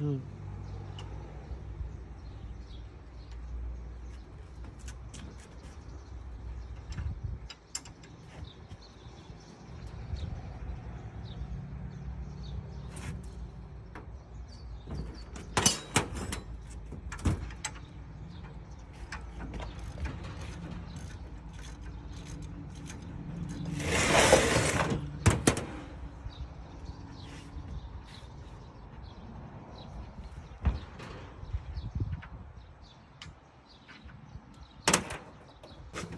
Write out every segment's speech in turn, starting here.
ອືມ.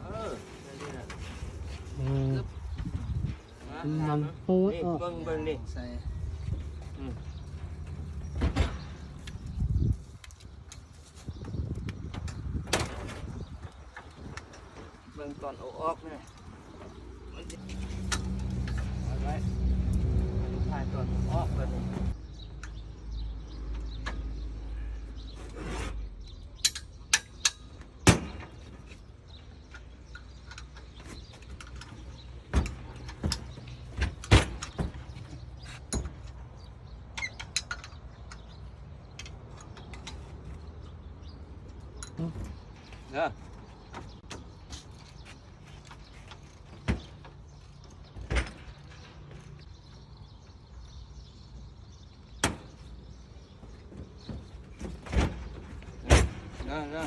ເອີ ແບບນີ້ແຫຼະ ອືມ ມັນໂພດ ນີ້ ອອກ ເບິ່ງ ເບິ່ງນີ້ ໃສ່ ອືມ ເບິ່ງຕອນເອົາອອກນີ້ ມັນຊິ ໄວ້ ໄວ້ ຖ່າຍຕອນເອົາອອກເບິ່ງ. ເດີ ເດີ ເດີ.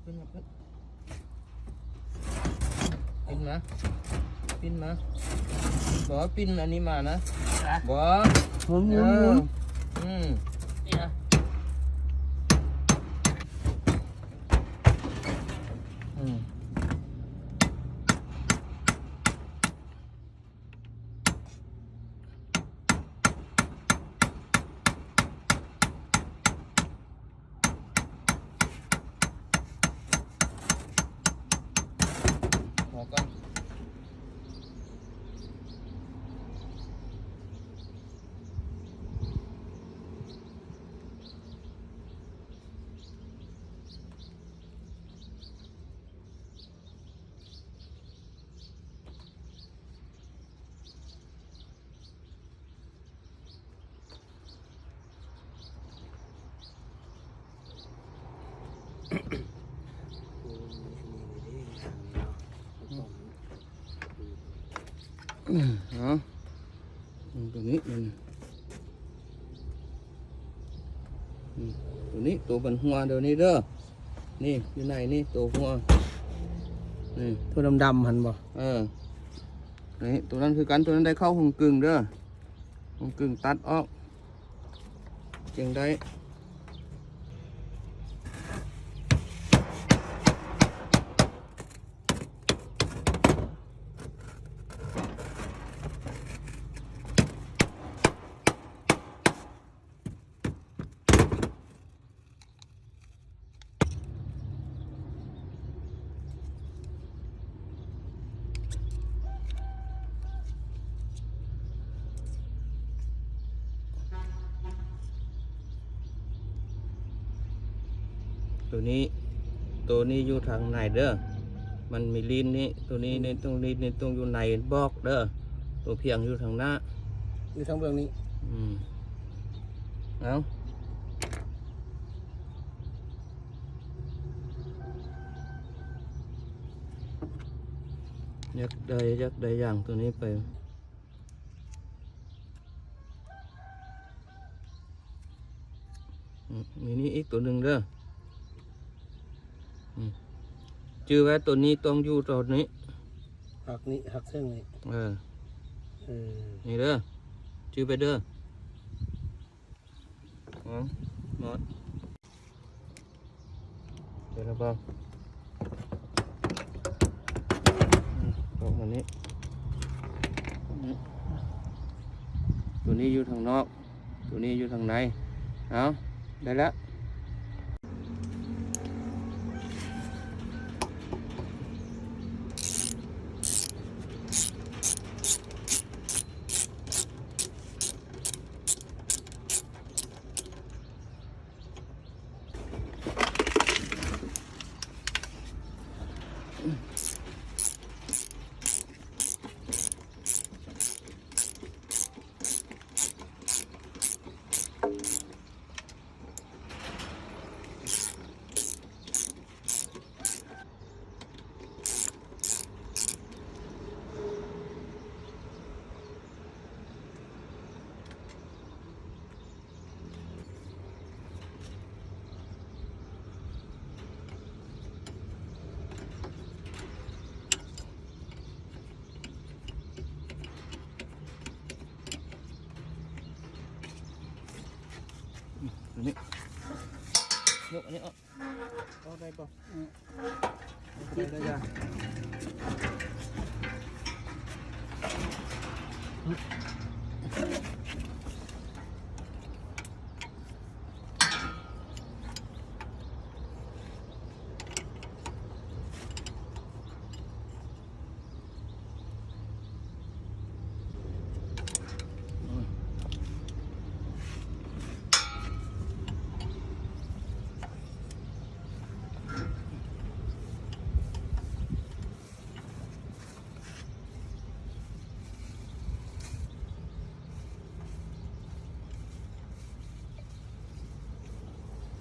ປີ້ນມາ ປີ້ນມາ ບໍ່ ປີ້ນອັນນີ້ມານະ ບໍ່ ໝູນ ເອີ ໝູນ ໝູນ ອືມ ນີ້ນະ ອືມ. ພໍກ່ອນ. ເອົາ ຕົວນີ້ ຕົວນີ້ ຕົວບັນຫົວ ຕົວນີ້ເດີ ນີ້ ຢູ່ໃນນີ້ ຕົວຫົວ ນີ້ ຕົວດຳໆຫັ້ນບໍ່? ເອີ ນີ້ ຕົວນັ້ນຄືກັນ ຕົວນັ້ນໄດ້ເຂົ້າຫົງກຶງເດີ ຫົງກຶງຕັດອອກ ຈຶ່ງໄດ້. ໂຕນີ້ ໂຕນີ້ຢູ່ທາງໃນເດີ ມັນມີລີ້ນນີ້ ໂຕນີ້ ນີ້ ຕ້ອງລີ້ນນີ້ຕ້ອງຢູ່ໃນບອກເດີ ໂຕພຽງຢູ່ທາງໜ້າ ຢູ່ທາງເບື້ອງນີ້ ອືມ ເອົາ ຢາກໄດ້ ຢາກໄດ້ຢາງໂຕນີ້ໄປ. ອືມ ມີນີ້ອີກໂຕໜຶ່ງເດີ ອືມ ຈື່ໄວ້ໂຕນີ້ຕ້ອງຢູ່ໂຕນີ້ ຮັກນີ້ ຮັກເຊິ່ງນີ້ ເອີ ເອີ ນີ້ເດີ ຈື່ໄປເດີ ອືມ ໝົດ. ເດີລະບໍ່ ອືມ ອອກມານີ້ ອືມ ໂຕນີ້ຢູ່ທາງນອກ ໂຕນີ້ຢູ່ທາງໃນ ເອົາ ໄດ້ລະ. ອືມ ຕົວນີ້ ຍົກອັນນີ້ອອກ. ເອົາໄດ້ບໍ່? ອືມ ໄດ້ ໄດ້ ໄດ້.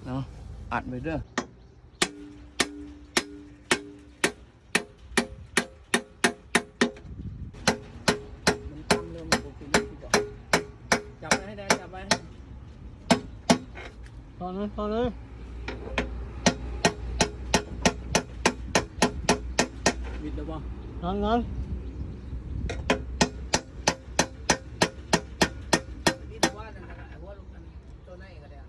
ເນາະ ອັດໄວ້ເດີ. ມັນຕັ້ງເລີ່ມບໍ່ເປັນທີ່ບອກ. ຈັບໄວ້ໃຫ້ແນ່ ຈັບໄວ້. ຕໍ່ເລີຍ ຕໍ່ເລີຍ. ບິດແລ້ວບໍ່? ຍັງ ຍັງ. ບິດຫົວນັ້ນນະ ຫົວລູກອັນ ຕົວໃນກໍໄດ້.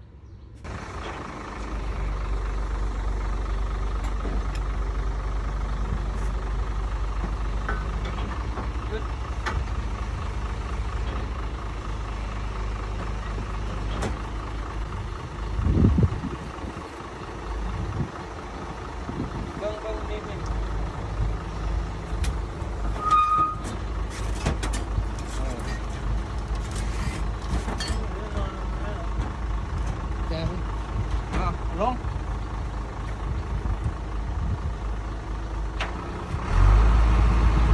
ເບິ່ງ ເບິ່ງ ມີ ມີ ເອີ ແຈມ ເອົາ ລົງ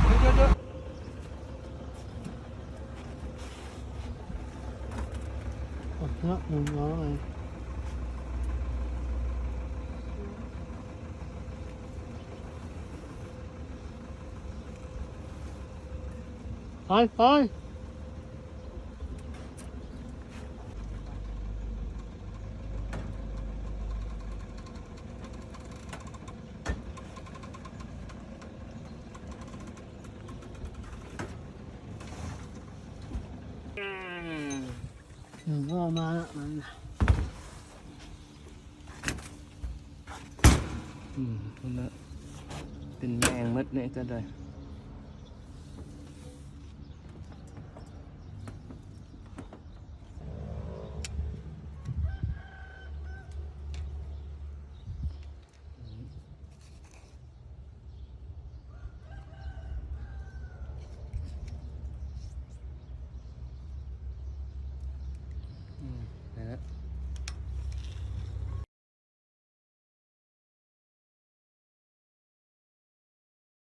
ເດີ ເດີ ເດີ. ເນາະ ໜຶ່ງຮ້ອຍ ໄປ ໄປ. ອືມ ອອກມາລະ ມັນ ອືມ ພຸ້ນລະ ເປັນແມງໝົດນີ້ກໍໄດ້.